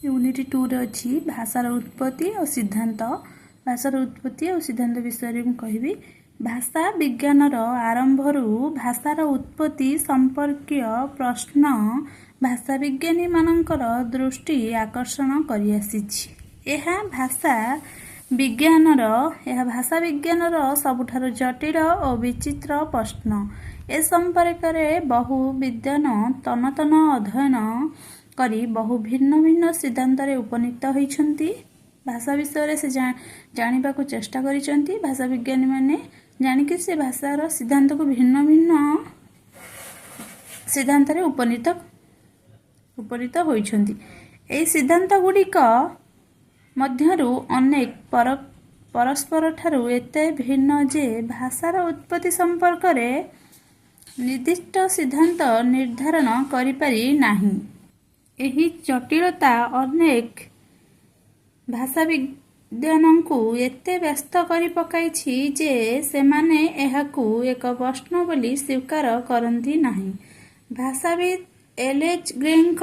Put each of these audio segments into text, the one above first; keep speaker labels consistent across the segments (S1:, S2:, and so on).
S1: Unit 2ରେ ଅଛି ଭାଷାର ଉତ୍ପତ୍ତି ଓ ସିଦ୍ଧାନ୍ତ। ଭାଷାର ଉତ୍ପତ୍ତି ଓ ସିଦ୍ଧାନ୍ତ ବିଷୟରେ ମୁଁ କହିବି। ଭାଷା ବିଜ୍ଞାନର ଆରମ୍ଭରୁ ଭାଷାର ଉତ୍ପତ୍ତି ସମ୍ପର୍କୀୟ ପ୍ରଶ୍ନ ଭାଷା ବିଜ୍ଞାନୀମାନଙ୍କର ଦୃଷ୍ଟି ଆକର୍ଷଣ କରିଆସିଛି। ଏହା ଭାଷା ବିଜ୍ଞାନର ସବୁଠାରୁ ଜଟିଳ ଓ ବିଚିତ୍ର ପ୍ରଶ୍ନ। ଏ ସମ୍ପର୍କରେ ବହୁ ବିଦ୍ୱାନ ତନ୍ନ ତନ୍ନ ଅଧ୍ୟୟନ କରି ବହୁ ଭିନ୍ନ ଭିନ୍ନ ସିଦ୍ଧାନ୍ତରେ ଉପନୀତ ହୋଇଛନ୍ତି। ଭାଷା ବିଷୟରେ ସେ ଜାଣିବାକୁ ଚେଷ୍ଟା କରିଛନ୍ତି। ଭାଷା ବିଜ୍ଞାନୀମାନେ ଜାଣିକି ସେ ଭାଷାର ସିଦ୍ଧାନ୍ତକୁ ଭିନ୍ନ ଭିନ୍ନ ସିଦ୍ଧାନ୍ତରେ ଉପନୀତ ହୋଇଛନ୍ତି। ଏହି ସିଦ୍ଧାନ୍ତ ଗୁଡ଼ିକ ମଧ୍ୟରୁ ଅନେକ ପରସ୍ପରଠାରୁ ଏତେ ଭିନ୍ନ ଯେ ଭାଷାର ଉତ୍ପତ୍ତି ସମ୍ପର୍କରେ ନିର୍ଦ୍ଦିଷ୍ଟ ସିଦ୍ଧାନ୍ତ ନିର୍ଦ୍ଧାରଣ କରିପାରି ନାହିଁ। ଏହି ଜଟିଳତା ଅନେକ ଭାଷାବିଦ୍ମାନଙ୍କୁ ଏତେ ବ୍ୟସ୍ତ କରି ପକାଇଛି ଯେ ସେମାନେ ଏହାକୁ ଏକ ପ୍ରଶ୍ନ ବୋଲି ସ୍ୱୀକାର କରନ୍ତି ନାହିଁ। ଭାଷାବିତ୍ ଏଲ୍. ଏଚ୍. ଗ୍ରେଙ୍କ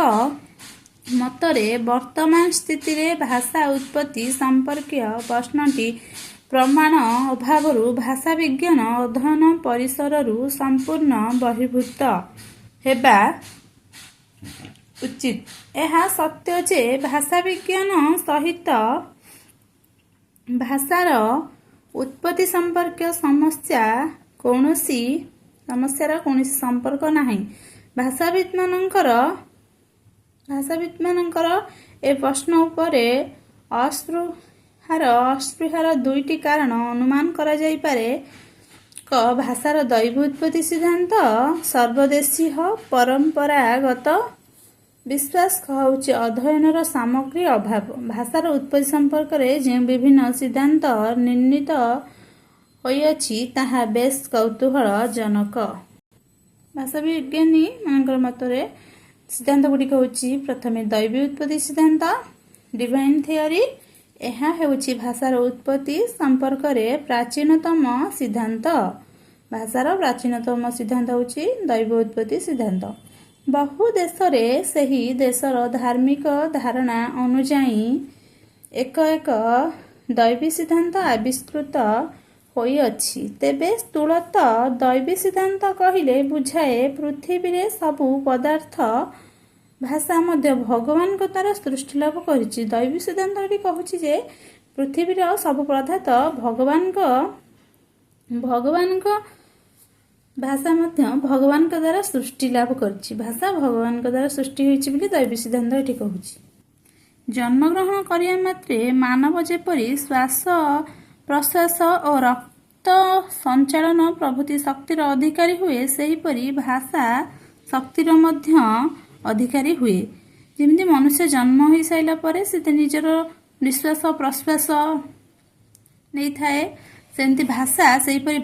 S1: ମତରେ ବର୍ତ୍ତମାନ ସ୍ଥିତିରେ ଭାଷା ଉତ୍ପତ୍ତି ସମ୍ପର୍କୀୟ ପ୍ରଶ୍ନଟି ପ୍ରମାଣ ଅଭାବରୁ ଭାଷାବିଜ୍ଞାନ ଅଧ୍ୟୟନ ପରିସରରୁ ସମ୍ପୂର୍ଣ୍ଣ ବହିର୍ଭୂତ ହେବା ଉଚିତ। ଏହା ସତ୍ୟ ଯେ ଭାଷାବିଜ୍ଞାନ ସହିତ ଭାଷାର ଉତ୍ପତ୍ତି ସମ୍ପର୍କୀୟ ସମସ୍ୟାର କୌଣସି ସମ୍ପର୍କ ନାହିଁ। ଭାଷାବିତ୍ମାନଙ୍କର ଏ ପ୍ରଶ୍ନ ଉପରେ ଅସ୍ପୃହାର ଦୁଇଟି କାରଣ ଅନୁମାନ କରାଯାଇପାରେ। ଏକ, ଭାଷାର ଦୈବୀ ଉତ୍ପତ୍ତି ସିଦ୍ଧାନ୍ତ ସର୍ବଦେଶୀୟ ପରମ୍ପରାଗତ ବିଶ୍ୱାସ ହେଉଛି ଅଧ୍ୟୟନର ସାମଗ୍ରୀ ଅଭାବ। ଭାଷାର ଉତ୍ପତ୍ତି ସମ୍ପର୍କରେ ଯେଉଁ ବିଭିନ୍ନ ସିଦ୍ଧାନ୍ତ ନିର୍ଣ୍ଣିତ ହୋଇଅଛି, ତାହା ବେଶ୍ କୌତୂହଳଜନକ। ଭାଷାବିଜ୍ଞାନୀ ମାନଙ୍କର ମତରେ ସିଦ୍ଧାନ୍ତ ଗୁଡ଼ିକ ହେଉଛି, ପ୍ରଥମେ ଦୈବୀ ଉତ୍ପତ୍ତି ସିଦ୍ଧାନ୍ତ, ଡିଭାଇନ୍ ଥିଓରି। ଏହା ହେଉଛି ଭାଷାର ଉତ୍ପତ୍ତି ସମ୍ପର୍କରେ ପ୍ରାଚୀନତମ ସିଦ୍ଧାନ୍ତ। ଭାଷାର ପ୍ରାଚୀନତମ ସିଦ୍ଧାନ୍ତ ହେଉଛି ଦୈବ ଉତ୍ପତ୍ତି ସିଦ୍ଧାନ୍ତ। ବହୁ ଦେଶରେ ସେହି ଦେଶର ଧାର୍ମିକ ଧାରଣା ଅନୁଯାୟୀ ଏକ ଏକ ଦୈବୀ ସିଦ୍ଧାନ୍ତ ଆବିଷ୍କୃତ ହୋଇଅଛି। ତେବେ ସ୍ଥୂଳତଃ ଦୈବୀ ସିଦ୍ଧାନ୍ତ କହିଲେ ବୁଝାଏ, ପୃଥିବୀରେ ସବୁ ପଦାର୍ଥ, ଭାଷା ମଧ୍ୟ ଭଗବାନଙ୍କ ଦ୍ୱାରା ସୃଷ୍ଟି ଲାଭ କରିଛି। ଦୈବୀ ସିଦ୍ଧାନ୍ତ ଏଠି କହୁଛି ଯେ ପୃଥିବୀର ସବୁ ପଦାର୍ଥ ଭଗବାନଙ୍କ ଭାଷା ମଧ୍ୟ ଭଗବାନଙ୍କ ଦ୍ୱାରା ସୃଷ୍ଟି ଲାଭ କରିଛି। ଭାଷା ଭଗବାନଙ୍କ ଦ୍ୱାରା ସୃଷ୍ଟି ହୋଇଛି ବୋଲି ଦୈବୀ ସିଦ୍ଧାନ୍ତ ଏଠି କହୁଛି। ଜନ୍ମଗ୍ରହଣ କରିବା ମାତ୍ରେ ମାନବ ଯେପରି ଶ୍ୱାସ ପ୍ରଶ୍ୱାସ ଓ ରକ୍ତ ସଞ୍ଚାଳନ ପ୍ରଭୃତି ଶକ୍ତିର ଅଧିକାରୀ ହୁଏ, ସେହିପରି ଭାଷା ଶକ୍ତିର ମଧ୍ୟ ଅଧିକାରୀ ହୁଏ। ଯେମିତି ମନୁଷ୍ୟ ଜନ୍ମ ହୋଇସାରିଲା ପରେ ସେ ନିଜର ନିଶ୍ୱାସ ପ୍ରଶ୍ୱାସ ନେଇଥାଏ, ସେମିତି ଭାଷା ସେହିପରି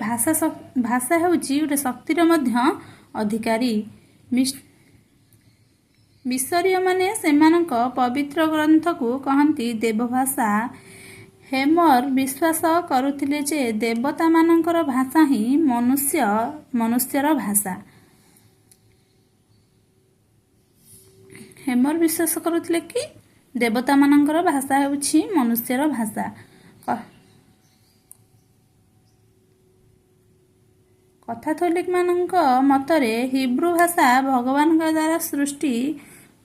S1: ଭାଷା ହେଉଛି ଗୋଟେ ଶକ୍ତିର ମଧ୍ୟ ଅଧିକାରୀ। ମିଶରୀୟମାନେ ସେମାନଙ୍କ ପବିତ୍ର ଗ୍ରନ୍ଥକୁ କହନ୍ତି ଦେବଭାଷା। ହୋମର ବିଶ୍ୱାସ କରୁଥିଲେ ଯେ ଦେବତାମାନଙ୍କର ଭାଷା ହିଁ ମନୁଷ୍ୟର ଭାଷା। ହୋମର ବିଶ୍ୱାସ କରୁଥିଲେ କି ଦେବତାମାନଙ୍କର ଭାଷା ହେଉଛି ମନୁଷ୍ୟର ଭାଷା। କାଥୋଲିକମାନଙ୍କ ମତରେ ହିବ୍ରୁ ଭାଷା ଭଗବାନଙ୍କ ଦ୍ୱାରା ସୃଷ୍ଟି।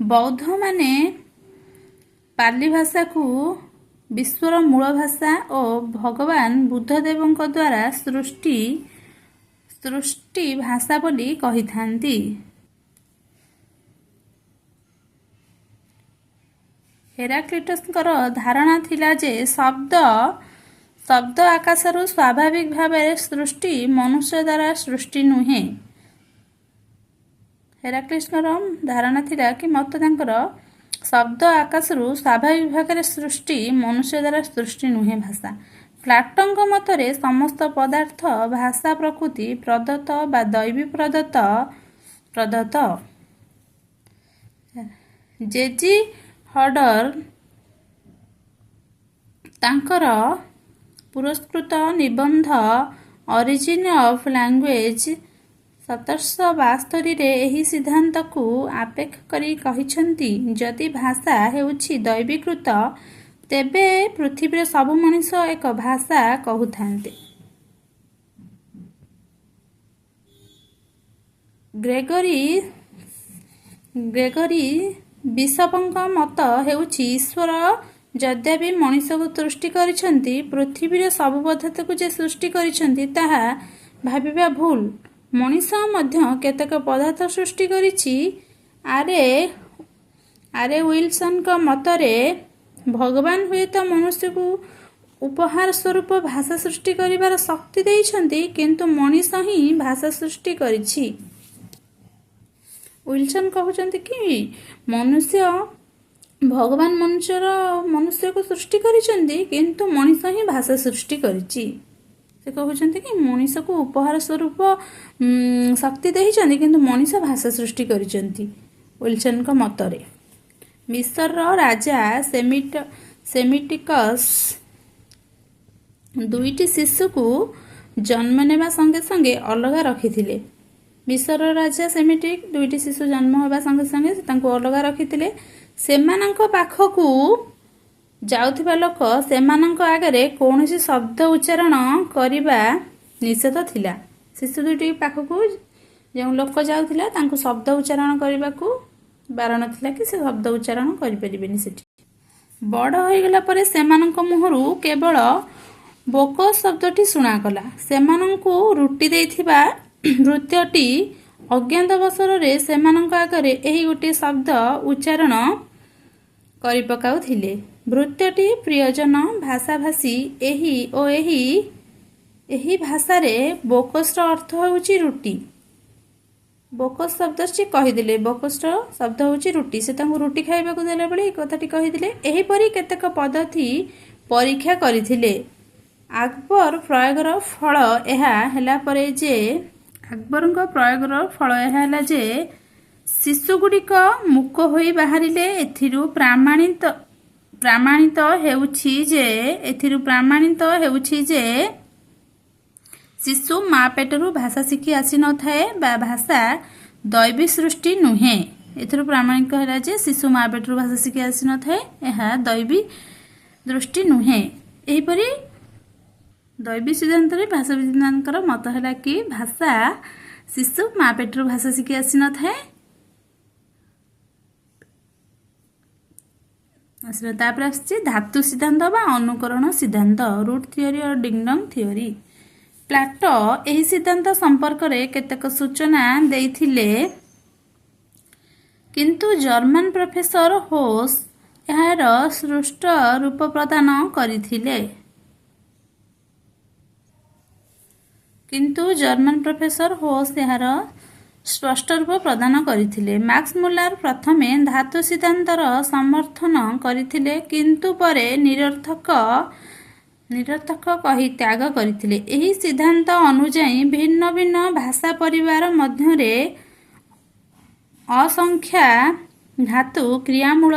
S1: ବୌଦ୍ଧମାନେ ପାଲି ଭାଷାକୁ ବିଶ୍ୱର ମୂଳ ଭାଷା ଓ ଭଗବାନ ବୁଦ୍ଧଦେବଙ୍କ ଦ୍ୱାରା ସୃଷ୍ଟି ଭାଷା ବୋଲି କହିଥାନ୍ତି। ହେରାକ୍ଲିଟସଙ୍କର ଧାରଣା ଥିଲା ଯେ ଶବ୍ଦ ଆକାଶରୁ ସ୍ୱାଭାବିକ ଭାବରେ ସୃଷ୍ଟି, ମନୁଷ୍ୟ ଦ୍ୱାରା ସୃଷ୍ଟି ନୁହେଁ। ହେରାକ୍ଲିଟସଙ୍କର ଧାରଣା ଥିଲା କି ମତ ତାଙ୍କର, ଶବ୍ଦ ଆକାଶରୁ ସ୍ୱାଭାବିକ ଭାବରେ ସୃଷ୍ଟି, ମନୁଷ୍ୟ ଦ୍ୱାରା ସୃଷ୍ଟି ନୁହେଁ ଭାଷା। ପ୍ଲାଟୋଙ୍କ ମତରେ ସମସ୍ତ ପଦାର୍ଥ ଭାଷା ପ୍ରକୃତି ପ୍ରଦତ୍ତ ବା ଦୈବୀ ପ୍ରଦତ୍ତ। ଜେଜି ହର୍ଡର ତାଙ୍କର ପୁରସ୍କୃତ ନିବନ୍ଧ ଅରିଜିନ୍ ଅଫ୍ ଲାଙ୍ଗୁଏଜ 1772ରେ ଏହି ସିଦ୍ଧାନ୍ତକୁ ଆପେକ୍ଷ କରି କହିଛନ୍ତି, ଯଦି ଭାଷା ହେଉଛି ଦୈବୀକୃତ, ତେବେ ପୃଥିବୀର ସବୁ ମଣିଷ ଏକ ଭାଷା କହୁଥାନ୍ତେ। ଗ୍ରେଗରୀ ବିଶପଙ୍କ ମତ ହେଉଛି, ଈଶ୍ୱର ଯଦ୍ୟପି ମଣିଷକୁ ସୃଷ୍ଟି କରିଛନ୍ତି, ପୃଥିବୀର ସବୁ ପଦାର୍ଥକୁ ଯେ ସୃଷ୍ଟି କରିଛନ୍ତି ତାହା ଭାବିବା ଭୁଲ। ମଣିଷ ମଧ୍ୟ କେତେକ ପଦାର୍ଥ ସୃଷ୍ଟି କରିଛି। ଆରେ ୱିଲସନଙ୍କ ମତରେ ଭଗବାନ ହୁଏତ ମନୁଷ୍ୟକୁ ଉପହାର ସ୍ୱରୂପ ଭାଷା ସୃଷ୍ଟି କରିବାର ଶକ୍ତି ଦେଇଛନ୍ତି, କିନ୍ତୁ ମଣିଷ ହିଁ ଭାଷା ସୃଷ୍ଟି କରିଛି। ୱିଲସନ କହୁଛନ୍ତି କି ମନୁଷ୍ୟ, ଭଗବାନ ମନୁଷ୍ୟକୁ ସୃଷ୍ଟି କରିଛନ୍ତି, କିନ୍ତୁ ମଣିଷ ହିଁ ଭାଷା ସୃଷ୍ଟି କରିଛି। ସେ କହୁଛନ୍ତି କି ମଣିଷକୁ ଉପହାର ସ୍ୱରୂପ ଶକ୍ତି ଦେଇଛନ୍ତି, କିନ୍ତୁ ମଣିଷ ଭାଷା ସୃଷ୍ଟି କରିଛନ୍ତି। ୱିଲସନଙ୍କ ମତରେ ମିଶରର ରାଜା ସେମିଟିକସ୍ ଦୁଇଟି ଶିଶୁକୁ ଜନ୍ମ ନେବା ସଙ୍ଗେ ସଙ୍ଗେ ଅଲଗା ରଖିଥିଲେ। ମିଶରର ରାଜା ସେମିଟିକ୍ ଦୁଇଟି ଶିଶୁ ଜନ୍ମ ହେବା ସଙ୍ଗେ ସଙ୍ଗେ ସେ ତାଙ୍କୁ ଅଲଗା ରଖିଥିଲେ। ସେମାନଙ୍କ ପାଖକୁ ଯାଉଥିବା ଲୋକ ସେମାନଙ୍କ ଆଗରେ କୌଣସି ଶବ୍ଦ ଉଚ୍ଚାରଣ କରିବା ନିଷେଧ ଥିଲା। ଶିଶୁ ଦୁଇଟି ପାଖକୁ ଯେଉଁ ଲୋକ ଯାଉଥିଲା, ତାଙ୍କୁ ଶବ୍ଦ ଉଚ୍ଚାରଣ କରିବାକୁ ବାରଣ ଥିଲା କି ସେ ଶବ୍ଦ ଉଚ୍ଚାରଣ କରିପାରିବେନି ସେଠି। ବଡ଼ ହୋଇଗଲା ପରେ ସେମାନଙ୍କ ମୁହଁରୁ କେବଳ ବୋକ ଶବ୍ଦଟି ଶୁଣାଗଲା। ସେମାନଙ୍କୁ ରୁଟି ଦେଇଥିବା ଭୃତ୍ୟଟି ଅଜ୍ଞାତବସରରେ ସେମାନଙ୍କ ଆଗରେ ଏହି ଗୋଟିଏ ଶବ୍ଦ ଉଚ୍ଚାରଣ କରିପକାଉଥିଲେ। ଭୃତ୍ୟଟି ପ୍ରିୟଜନ ଭାଷାଭାଷୀ ଏହି ଓ ଏହି ଭାଷାରେ ବୋକସର ଅର୍ଥ ହେଉଛି ରୁଟି। ବୋକସ ଶବ୍ଦ ସେ କହିଦେଲେ, ବୋକସର ଶବ୍ଦ ହେଉଛି ରୁଟି। ସେ ତାଙ୍କୁ ରୁଟି ଖାଇବାକୁ ଦେଲା ବେଳେ ଏହି କଥାଟି କହିଥିଲେ। ଏହିପରି କେତେକ ପଦ୍ଧତି ପରୀକ୍ଷା କରିଥିଲେ। ଆକବର ପ୍ରୟୋଗର ଫଳ ଏହା ହେଲା ପରେ ଯେ ଆକବରଙ୍କ ପ୍ରୟୋଗର ଫଳ ଏହା ହେଲା ଯେ ଶିଶୁଗୁଡ଼ିକ ମୂକ ହୋଇ ବାହାରିଲେ। ଏଥିରୁ ପ୍ରମାଣିତ ହେଉଛି ଯେ ଶିଶୁ ମା ପେଟରୁ ଭାଷା ଶିଖି ଆସିନଥାଏ ବା ଭାଷା ଦୈବୀ ସୃଷ୍ଟି ନୁହେଁ। ଏଥିରୁ ପ୍ରାମାଣିକ ହେଲା ଯେ ଶିଶୁ ମା ପେଟରୁ ଭାଷା ଶିଖି ଆସିନଥାଏ, ଏହା ଦୈବୀ ଦୃଷ୍ଟି ନୁହେଁ। ଏହିପରି ଦୈବୀ ସିଦ୍ଧାନ୍ତରେ ଭାଷାବିଦମାନଙ୍କର ମତ ହେଲା କି ଭାଷା ଶିଶୁ ମା ପେଟରୁ ଭାଷା ଶିଖି ଆସିନଥାଏ ଆସିଲା। ତାପରେ ଆସୁଛି ଧାତୁ ସିଦ୍ଧାନ୍ତ ବା ଅନୁକରଣ ସିଦ୍ଧାନ୍ତ, ରୁଟ୍ ଥିଓରି ଓ ଡିଙ୍ଗଡଙ୍ଗ ଥିଓରି। ପ୍ଲାଟୋ ଏହି ସିଦ୍ଧାନ୍ତ ସମ୍ପର୍କରେ କେତେକ ସୂଚନା ଦେଇଥିଲେ, କିନ୍ତୁ ଜର୍ମାନ ପ୍ରଫେସର ହୋସ୍ ଏହାର ସ୍ପଷ୍ଟ ରୂପ ପ୍ରଦାନ କରିଥିଲେ। କିନ୍ତୁ ଜର୍ମାନ ପ୍ରଫେସର ହୋସ୍ ଏହାର ସ୍ପଷ୍ଟ ରୂପ ପ୍ରଦାନ କରିଥିଲେ। ମାକ୍ସ ମୁଲାର ପ୍ରଥମେ ଧାତୁ ସିଦ୍ଧାନ୍ତର ସମର୍ଥନ କରିଥିଲେ, କିନ୍ତୁ ପରେ ନିରର୍ଥକ କହି ତ୍ୟାଗ କରିଥିଲେ। ଏହି ସିଦ୍ଧାନ୍ତ ଅନୁଯାୟୀ ଭିନ୍ନ ଭିନ୍ନ ଭାଷା ପରିବାର ମଧ୍ୟରେ ଅସଂଖ୍ୟ ଧାତୁ କ୍ରିୟାମୂଳ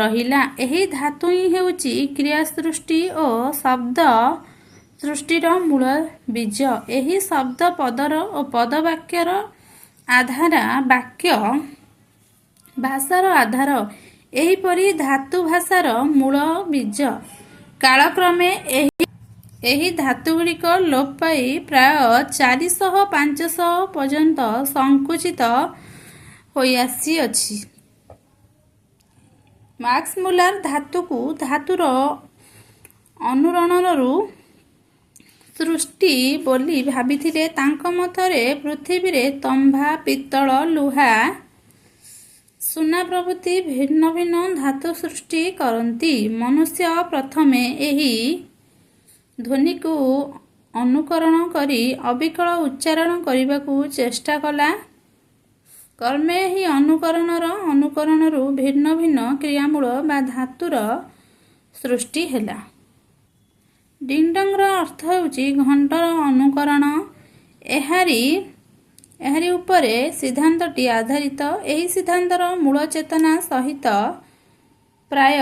S1: ରହିଲା। ଏହି ଧାତୁ ହିଁ ହେଉଛି କ୍ରିୟା ସୃଷ୍ଟି ଓ ଶବ୍ଦ ସୃଷ୍ଟିର ମୂଳ ବୀଜ। ଏହି ଶବ୍ଦ ପଦର ଓ ପଦ ବାକ୍ୟର ଆଧାର, ବାକ୍ୟ ଭାଷାର ଆଧାର। ଏହିପରି ଧାତୁ ଭାଷାର ମୂଳ ବୀଜ। କାଳକ୍ରମେ ଏହି ଧାତୁଗୁଡ଼ିକ ଲୋପ ପାଇ ପ୍ରାୟ 400-500 ପର୍ଯ୍ୟନ୍ତ ସଂକୁଚିତ ହୋଇଆସିଅଛି। ମାକ୍ସ ମୁଲାର ଧାତୁକୁ ଧାତୁର ଅନୁରଣନରୁ ସୃଷ୍ଟି ବୋଲି ଭାବିଥିଲେ। ତାଙ୍କ ମତରେ ପୃଥିବୀରେ ତମ୍ବା, ପିତ୍ତଳ, ଲୁହା, ସୁନା ପ୍ରଭୃତି ଭିନ୍ନ ଭିନ୍ନ ଧାତୁ ସୃଷ୍ଟି କରନ୍ତି। ମନୁଷ୍ୟ ପ୍ରଥମେ ଏହି ଧ୍ୱନିକୁ ଅନୁକରଣ କରି ଅବିକଳ ଉଚ୍ଚାରଣ କରିବାକୁ ଚେଷ୍ଟା କଲା। କ୍ରମେ ଏହି ଅନୁକରଣର ଅନୁକରଣରୁ ଭିନ୍ନ ଭିନ୍ନ କ୍ରିୟାମୂଳ ବା ଧାତୁର ସୃଷ୍ଟି ହେଲା। ଡିଙ୍ଗଡଙ୍ଗର ଅର୍ଥ ହେଉଛି ଘଣ୍ଟର ଅନୁକରଣ। ଏହାରି ଉପରେ ସିଦ୍ଧାନ୍ତଟି ଆଧାରିତ। ଏହି ସିଦ୍ଧାନ୍ତର ମୂଳ ଚେତନା ସହିତ ପ୍ରାୟ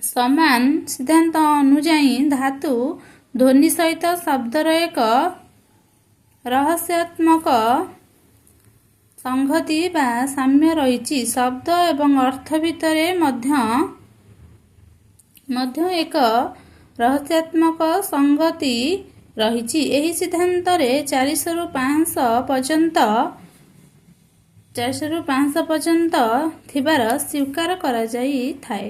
S1: ସମାନ ସିଦ୍ଧାନ୍ତ ଅନୁଯାୟୀ ଧାତୁ ଧ୍ୱନି ସହିତ ଶବ୍ଦର ଏକ ରହସ୍ୟାତ୍ମକ ସଂହତି ବା ସାମ୍ୟ ରହିଛି। ଶବ୍ଦ ଏବଂ ଅର୍ଥ ଭିତରେ ମଧ୍ୟ ଏକ ରହସ୍ୟାତ୍ମକ ସଙ୍ଗତି ରହିଛି। ଏହି ସିଦ୍ଧାନ୍ତରେ 400ରୁ 500 ପର୍ଯ୍ୟନ୍ତ ଥିବାର ସ୍ୱୀକାର କରାଯାଇଥାଏ।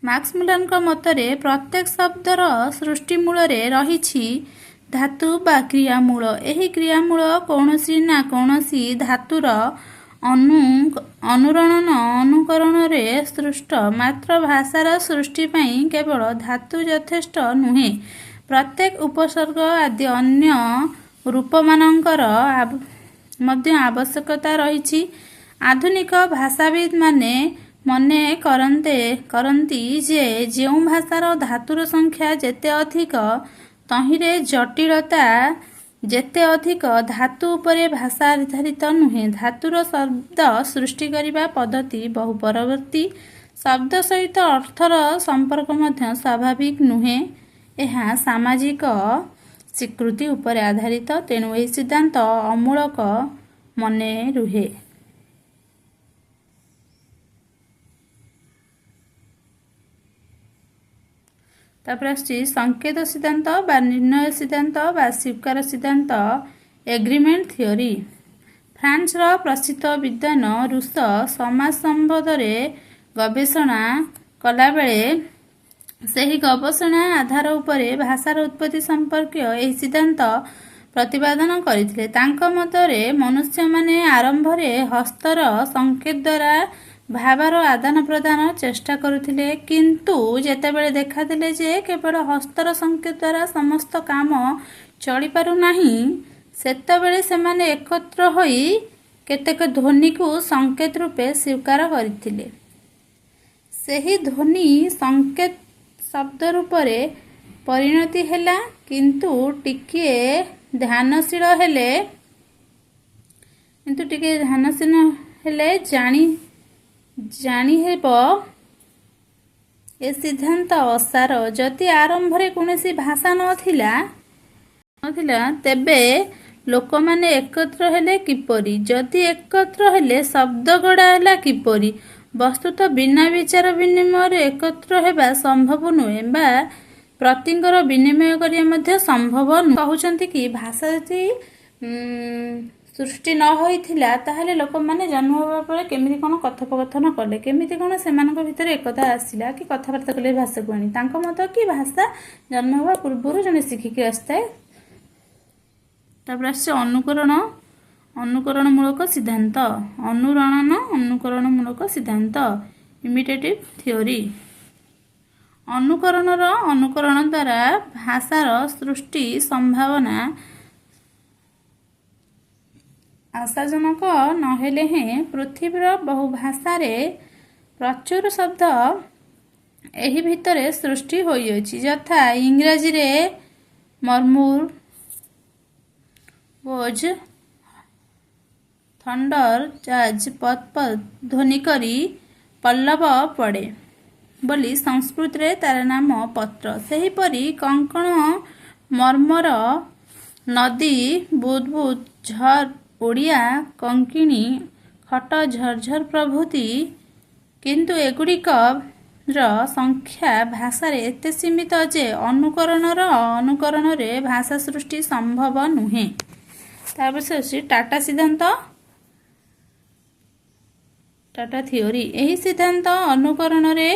S1: ମାକ୍ସ ମୁଲରଙ୍କ ମତରେ ପ୍ରତ୍ୟେକ ଶବ୍ଦର ସୃଷ୍ଟି ମୂଳରେ ରହିଛି ଧାତୁ ବା କ୍ରିୟାମୂଳ। ଏହି କ୍ରିୟାମୂଳ କୌଣସି ନା କୌଣସି ଧାତୁର ଅନୁରଣନ ଅନୁକରଣରେ ସୃଷ୍ଟ। ମାତ୍ର ଭାଷାର ସୃଷ୍ଟି ପାଇଁ କେବଳ ଧାତୁ ଯଥେଷ୍ଟ ନୁହେଁ, ପ୍ରତ୍ୟୟ, ଉପସର୍ଗ ଆଦି ଅନ୍ୟ ରୂପମାନଙ୍କର ମଧ୍ୟ ଆବଶ୍ୟକତା ରହିଛି। ଆଧୁନିକ ଭାଷାବିତ୍ମାନେ ମନେ କରନ୍ତି ଯେ, ଯେଉଁ ଭାଷାର ଧାତୁର ସଂଖ୍ୟା ଯେତେ ଅଧିକ, ତହିଁରେ ଜଟିଳତା ଯେତେ ଅଧିକ। ଧାତୁ ଉପରେ ଭାଷା ଆଧାରିତ ନୁହେଁ। ଧାତୁର ଶବ୍ଦ ସୃଷ୍ଟି କରିବା ପଦ୍ଧତି ବହୁ ପରବର୍ତ୍ତୀ। ଶବ୍ଦ ସହିତ ଅର୍ଥର ସମ୍ପର୍କ ମଧ୍ୟ ସ୍ୱାଭାବିକ ନୁହେଁ। ଏହା ସାମାଜିକ ସ୍ୱୀକୃତି ଉପରେ ଆଧାରିତ। ତେଣୁ ଏହି ସିଦ୍ଧାନ୍ତ ଅମୂଳକ ମନେ ରୁହେ। ତାପରେ ଆସୁଛି ସଂକେତ ସିଦ୍ଧାନ୍ତ ବା ନିର୍ଣ୍ଣୟ ସିଦ୍ଧାନ୍ତ ବା ସ୍ୱୀକାର ସିଦ୍ଧାନ୍ତ, ଏଗ୍ରିମେଣ୍ଟ ଥିଓରି। ଫ୍ରାନ୍ସର ପ୍ରସିଦ୍ଧ ବିଦ୍ୱାନ ରୁଷୋ ସମାଜ ସମ୍ବନ୍ଧରେ ଗବେଷଣା କଲାବେଳେ ସେହି ଗବେଷଣା ଆଧାର ଉପରେ ଭାଷାର ଉତ୍ପତ୍ତି ସମ୍ପର୍କୀୟ ଏହି ସିଦ୍ଧାନ୍ତ ପ୍ରତିପାଦନ କରିଥିଲେ। ତାଙ୍କ ମତରେ ମନୁଷ୍ୟମାନେ ଆରମ୍ଭରେ ହସ୍ତର ସଂକେତ ଦ୍ୱାରା ଭାବର ଆଦାନ ପ୍ରଦାନ ଚେଷ୍ଟା କରୁଥିଲେ। କିନ୍ତୁ ଯେତେବେଳେ ଦେଖାଦେଲା ଯେ କେବଳ ହସ୍ତର ସଂକେତ ଦ୍ୱାରା ସମସ୍ତ କାମ ଚଳିପାରୁନାହିଁ, ସେତେବେଳେ ସେମାନେ ଏକତ୍ର ହୋଇ କେତେକ ଧ୍ୱନିକୁ ସଂକେତ ରୂପେ ସ୍ୱୀକାର କରିଥିଲେ। ସେହି ଧ୍ୱନି ସଂକେତ ଶବ୍ଦ ରୂପରେ ପରିଣତି ହେଲା। କିନ୍ତୁ ଟିକିଏ ଧ୍ୟାନଶୀଳ ହେଲେ ଜାଣିହେବ, ଏ ସିଦ୍ଧାନ୍ତ ଅସାର। ଯଦି ଆରମ୍ଭରେ କୌଣସି ଭାଷା ନଥିଲା, ତେବେ ଲୋକମାନେ ଏକତ୍ର ହେଲେ କିପରି? ଯଦି ଏକତ୍ର ହେଲେ, ଶବ୍ଦ ଗଢ଼ା ହେଲା କିପରି? ବସ୍ତୁତଃ ବିନା ବିଚାର ବିନିମୟରେ ଏକତ୍ର ହେବା ସମ୍ଭବ ନୁହେଁ ବା ପ୍ରତୀକର ବିନିମୟ କରିବା ମଧ୍ୟ ସମ୍ଭବ ନୁହେଁ। କହୁଛନ୍ତି କି ଭାଷା ଯଦି ସୃଷ୍ଟି ନ ହୋଇଥିଲା, ତାହେଲେ ଲୋକମାନେ ଜନ୍ମ ହେବା ପରେ କେମିତି କ'ଣ କଥୋପକଥନ କଲେ? କେମିତି କ'ଣ ସେମାନଙ୍କ ଭିତରେ ଏକତା ଆସିଲା କି କଥାବାର୍ତ୍ତା କଲେ ଭାଷାକୁ ଆଣି? ତାଙ୍କ ମତ କି ଭାଷା ଜନ୍ମ ହେବା ପୂର୍ବରୁ ଜଣେ ଶିଖିକି ଆସିଥାଏ। ତାପରେ ଆସୁଛି ଅନୁକରଣମୂଳକ ସିଦ୍ଧାନ୍ତ, ଅନୁରଣନ ଅନୁକରଣମୂଳକ ସିଦ୍ଧାନ୍ତ, ଇମିଟେଟିଭ ଥିଓରି। ଅନୁକରଣର ଅନୁକରଣ ଦ୍ୱାରା ଭାଷାର ସୃଷ୍ଟି ସମ୍ଭାବନା ଆଶାଜନକ ନହେଲେ ହେଁ ପୃଥିବୀର ବହୁ ଭାଷାରେ ପ୍ରଚୁର ଶବ୍ଦ ଏହି ଭିତ୍ତିରେ ସୃଷ୍ଟି ହୋଇଅଛି। ଯଥା ଇଂରାଜୀରେ ମର୍ମୁର, ବୋଜ୍, ଥଣ୍ଡର, ଜାଜ୍, ପତ୍ ପତ୍ ଧ୍ୱନି କରି ପଲ୍ଲବ ପଡ଼େ ବୋଲି ସଂସ୍କୃତରେ ତାର ନାମ ପତ୍ର। ସେହିପରି କଙ୍କଣ, ମର୍ମର, ନଦୀ ବୁଦ୍ ବୁଦ୍, ଝର୍, ଓଡ଼ିଆ କଙ୍କିଣୀ, ଖଟ, ଝରଝର ପ୍ରଭୃତି। କିନ୍ତୁ ଏଗୁଡ଼ିକର ସଂଖ୍ୟା ଭାଷାରେ ଏତେ ସୀମିତ ଯେ ଅନୁକରଣର ଅନୁକରଣରେ ଭାଷା ସୃଷ୍ଟି ସମ୍ଭବ ନୁହେଁ। ତାପରେ ଆସୁଛି ଟାଟା ସିଦ୍ଧାନ୍ତ, ଟାଟା ଥିଓରି। ଏହି ସିଦ୍ଧାନ୍ତ ଅନୁକରଣରେ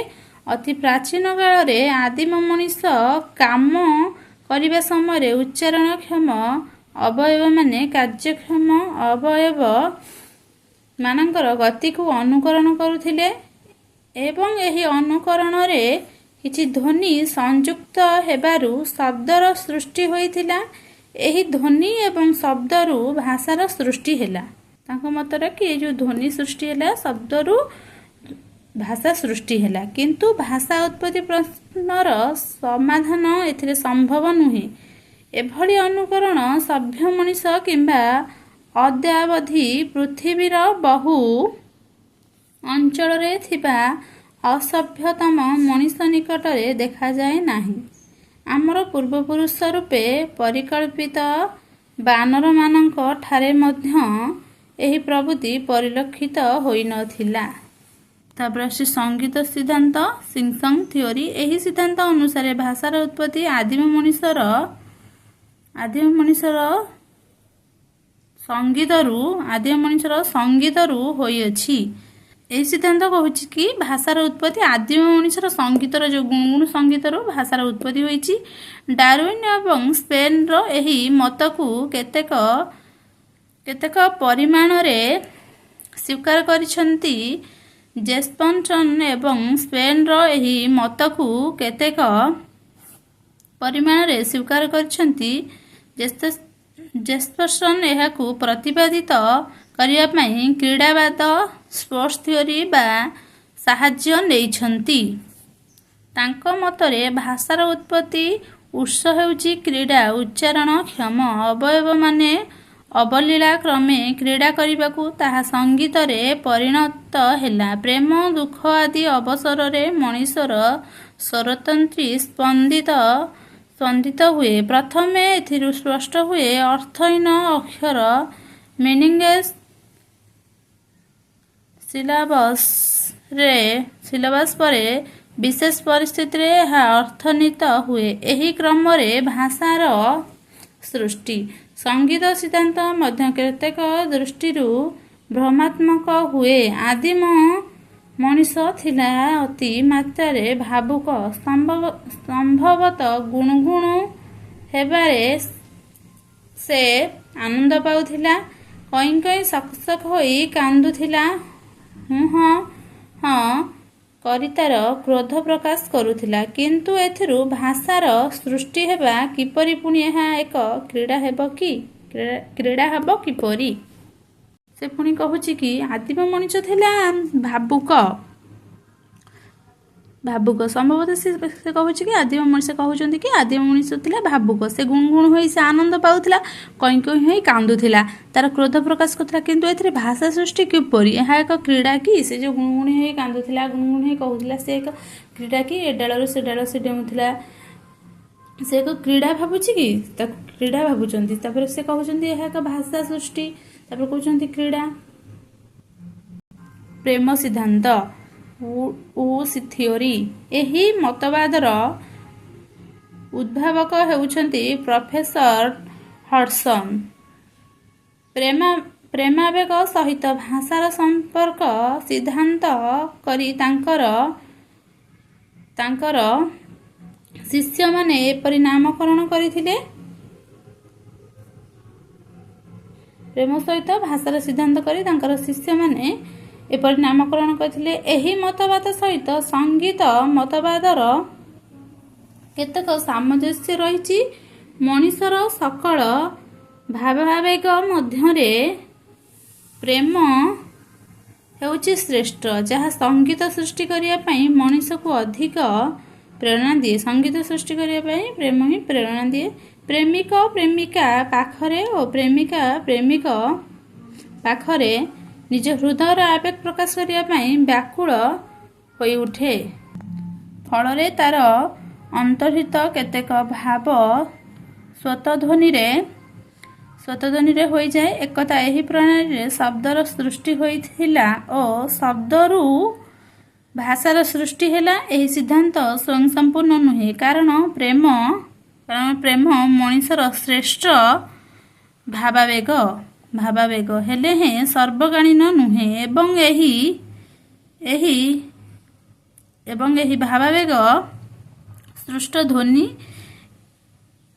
S1: ଅତି ପ୍ରାଚୀନ କାଳରେ ଆଦିମ ମଣିଷ କାମ କରିବା ସମୟରେ ଉଚ୍ଚାରଣକ୍ଷମ ଅବୟବମାନେ କାର୍ଯ୍ୟକ୍ଷମ ଅବୟବ ମାନଙ୍କର ଗତିକୁ ଅନୁକରଣ କରୁଥିଲେ ଏବଂ ଏହି ଅନୁକରଣରେ କିଛି ଧ୍ୱନି ସଂଯୁକ୍ତ ହେବାରୁ ଶବ୍ଦର ସୃଷ୍ଟି ହୋଇଥିଲା। ଏହି ଧ୍ୱନି ଏବଂ ଶବ୍ଦରୁ ଭାଷାର ସୃଷ୍ଟି ହେଲା। ତାଙ୍କ ମତରେ କି ଏ ଯେଉଁ ଧ୍ୱନି ସୃଷ୍ଟି ହେଲା, ଶବ୍ଦରୁ ଭାଷା ସୃଷ୍ଟି ହେଲା। କିନ୍ତୁ ଭାଷା ଉତ୍ପତ୍ତି ପ୍ରଶ୍ନର ସମାଧାନ ଏଥିରେ ସମ୍ଭବ ନୁହେଁ। ଏଭଳି ଅନୁକରଣ ସଭ୍ୟ ମଣିଷ କିମ୍ବା ଅଦ୍ୟାବଧି ପୃଥିବୀର ବହୁ ଅଞ୍ଚଳରେ ଥିବା ଅସଭ୍ୟତମ ମଣିଷ ନିକଟରେ ଦେଖାଯାଏ ନାହିଁ। ଆମର ପୂର୍ବପୁରୁଷ ରୂପେ ପରିକଳ୍ପିତ ବାନରମାନଙ୍କ ଠାରେ ମଧ୍ୟ ଏହି ପ୍ରବୃତ୍ତି ପରିଲକ୍ଷିତ ହୋଇନଥିଲା। ତାପରେ ଆସୁଛି ସଙ୍ଗୀତ ସିଦ୍ଧାନ୍ତ, ସିଙ୍ଗସଙ୍ଗ ଥିଓରି। ଏହି ସିଦ୍ଧାନ୍ତ ଅନୁସାରେ ଭାଷାର ଉତ୍ପତ୍ତି ଆଦିମ ମଣିଷର ସଙ୍ଗୀତରୁ ହୋଇଅଛି। ଏହି ସିଦ୍ଧାନ୍ତ କହୁଛି କି ଭାଷାର ଉତ୍ପତ୍ତି ଆଦିମ ମଣିଷର ସଙ୍ଗୀତର ଯେଉଁ ଗୁଣୁଗୁଣୁ ସଙ୍ଗୀତରୁ ଭାଷାର ଉତ୍ପତ୍ତି ହୋଇଛି। ଡାରଉଇନ୍ ଏବଂ ସ୍ପେନର ଏହି ମତକୁ କେତେକ କେତେକ ପରିମାଣରେ ସ୍ୱୀକାର କରିଛନ୍ତି। ଜେସ୍ପରସନ୍ ଏବଂ ସ୍ପେନର ଏହି ମତକୁ କେତେକ ପରିମାଣରେ ସ୍ୱୀକାର କରିଛନ୍ତି। ଜେସ୍ପରସନ୍ ଏହାକୁ ପ୍ରତିପାଦିତ କରିବା ପାଇଁ କ୍ରୀଡ଼ାବାଦ, ସ୍ପୋର୍ଟସ ଥିଓରି ବା ସାହାଯ୍ୟ ନେଇଛନ୍ତି। ତାଙ୍କ ମତରେ ଭାଷାର ଉତ୍ପତ୍ତି ଉତ୍ସ ହେଉଛି କ୍ରୀଡ଼ା। ଉଚ୍ଚାରଣ କ୍ଷମ ଅବୟବମାନେ ଅବଲୀଳା କ୍ରମେ କ୍ରୀଡ଼ା କରିବାକୁ ତାହା ସଙ୍ଗୀତରେ ପରିଣତ ହେଲା। ପ୍ରେମ, ଦୁଃଖ ଆଦି ଅବସରରେ ମଣିଷର ସ୍ୱରତନ୍ତ୍ରୀ ସ୍ପନ୍ଦିତ ହୁଏ। ପ୍ରଥମେ ଏଥିରୁ ସ୍ପଷ୍ଟ ହୁଏ, ଅର୍ଥହୀନ ଅକ୍ଷର, ମିନିଂଲେସ୍ ସିଲାବସ୍ ପରେ ବିଶେଷ ପରିସ୍ଥିତିରେ ଏହା ଅର୍ଥନ୍ୱିତ ହୁଏ। ଏହି କ୍ରମରେ ଭାଷାର ସୃଷ୍ଟି। ସଙ୍ଗୀତ ସିଦ୍ଧାନ୍ତ ମଧ୍ୟ କେତେକ ଦୃଷ୍ଟିରୁ ଭ୍ରମାତ୍ମକ ହୁଏ। ଆଦିମ ମଣିଷ ଥିଲା ଅତି ମାତ୍ରାରେ ଭାବୁକ। ସମ୍ଭବତଃ ଗୁଣୁଗୁଣୁ ହେବାରେ ସେ ଆନନ୍ଦ ପାଉଥିଲା। କଇଁ କଇଁ ସକ୍ ସକ୍ ହୋଇ କାନ୍ଦୁଥିଲା। ହୁଁ ହଁ ହଁ କରି ତାର କ୍ରୋଧ ପ୍ରକାଶ କରୁଥିଲା। କିନ୍ତୁ ଏଥିରୁ ଭାଷାର ସୃଷ୍ଟି ହେବ କିପରି? ପୁଣି ଏହା ଏକ କ୍ରୀଡ଼ା ହେବ କିପରି? ସେ ପୁଣି କହୁଛି କି ଆଦିମ ମଣିଷ ଥିଲା ଭାବୁକ ଭାବୁକ ସମ୍ଭବତଃ ସେ କହୁଛି କି ଆଦିମ ମଣିଷ, କହୁଛନ୍ତି କି ଆଦିମ ମଣିଷ ଥିଲା ଭାବୁକ। ସେ ଗୁଣୁଗୁଣୁ ହୋଇ ସେ ଆନନ୍ଦ ପାଉଥିଲା, କଇଁ କଇଁ ହୋଇ କାନ୍ଦୁଥିଲା, ତାର କ୍ରୋଧ ପ୍ରକାଶ କରୁଥିଲା। କିନ୍ତୁ ଏଥିରେ ଭାଷା ସୃଷ୍ଟି କିପରି? ଏହା ଏକ କ୍ରୀଡ଼ା କି? ସେ ଯେଉଁ ଗୁଣୁଗୁଣୁ ହୋଇ କାନ୍ଦୁଥିଲା, ଗୁଣୁଗୁଣୁ ହୋଇ କହୁଥିଲା, ସେ ଏକ କ୍ରୀଡ଼ା କି? ଏ ଡାଳରୁ ସେ ଡାଳ ସେ ଡେଉଁଥିଲା, ସେ ଏକ କ୍ରୀଡ଼ା ଭାବୁଛି କି? ତାକୁ କ୍ରୀଡ଼ା ଭାବୁଛନ୍ତି। ତାପରେ ସେ କହୁଛନ୍ତି ଏହା ଏକ ଭାଷା ସୃଷ୍ଟି, ତାପରେ କହୁଛନ୍ତି କ୍ରୀଡ଼ା। ପ୍ରେମ ସିଦ୍ଧାନ୍ତ, ଥିଓରି। ଏହି ମତବାଦର ଉଦ୍ଭାବକ ହେଉଛନ୍ତି ପ୍ରଫେସର ହଡସନ୍। ପ୍ରେମାବେଗ ସହିତ ଭାଷାର ସମ୍ପର୍କ ସିଦ୍ଧାନ୍ତ କରି ତାଙ୍କର ଶିଷ୍ୟମାନେ ଏପରି ନାମକରଣ କରିଥିଲେ। ପ୍ରେମ ସହିତ ଭାଷାର ସିଦ୍ଧାନ୍ତ କରି ତାଙ୍କର ଶିଷ୍ୟମାନେ ଏପରି ନାମକରଣ କରିଥିଲେ। ଏହି ମତବାଦ ସହିତ ସଙ୍ଗୀତ ମତବାଦର କେତେକ ସାମଞ୍ଜସ୍ୟ ରହିଛି। ମଣିଷର ସକଳ ଭାବାବେଗ ମଧ୍ୟରେ ପ୍ରେମ ହେଉଛି ଶ୍ରେଷ୍ଠ, ଯାହା ସଙ୍ଗୀତ ସୃଷ୍ଟି କରିବା ପାଇଁ ମଣିଷକୁ ଅଧିକ ପ୍ରେରଣା ଦିଏ। ସଙ୍ଗୀତ ସୃଷ୍ଟି କରିବା ପାଇଁ ପ୍ରେମ ହିଁ ପ୍ରେରଣା ଦିଏ। ପ୍ରେମିକ ପ୍ରେମିକା ପାଖରେ ଓ ପ୍ରେମିକା ପ୍ରେମିକ ପାଖରେ ନିଜ ହୃଦୟର ଆବେଗ ପ୍ରକାଶ କରିବା ପାଇଁ ବ୍ୟାକୁଳ ହୋଇଉଠେ। ଫଳରେ ତାର ଅନ୍ତର୍ହିତ କେତେକ ଭାବ ସ୍ୱତଃଧ୍ୱନିରେ ହୋଇଯାଏ। ଏକଦା ଏହି ପ୍ରଣାଳୀରେ ଶବ୍ଦର ସୃଷ୍ଟି ହୋଇଥିଲା ଓ ଶବ୍ଦରୁ ଭାଷାର ସୃଷ୍ଟି ହେଲା। ଏହି ସିଦ୍ଧାନ୍ତ ସ୍ୱୟଂସମ୍ପୂର୍ଣ୍ଣ ନୁହେଁ, କାରଣ ପ୍ରେମ ମଣିଷର ଶ୍ରେଷ୍ଠ ଭାବାବେଗ ହେଲେ ହେଁ ସର୍ବକାଳୀନ ନୁହେଁ ଏବଂ ଏହି ଭାବାବେଗ ସୃଷ୍ଟ ଧ୍ୱନି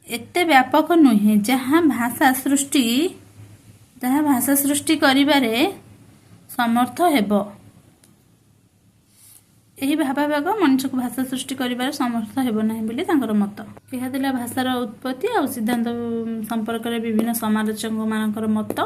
S1: ଏତେ ବ୍ୟାପକ ନୁହେଁ, ଯାହା ଭାଷା ସୃଷ୍ଟି କରିବାରେ ସମର୍ଥ ହେବ। ଏହି ଭାବାବେଗ ମଣିଷକୁ ଭାଷା ସୃଷ୍ଟି କରିବାରେ ସମର୍ଥ ହେବ ନାହିଁ ବୋଲି ତାଙ୍କର ମତ। ଏହା ଥିଲା ଭାଷାର ଉତ୍ପତ୍ତି ଆଉ ସିଦ୍ଧାନ୍ତ ସମ୍ପର୍କରେ ବିଭିନ୍ନ ସମାଲୋଚକମାନଙ୍କର ମତ।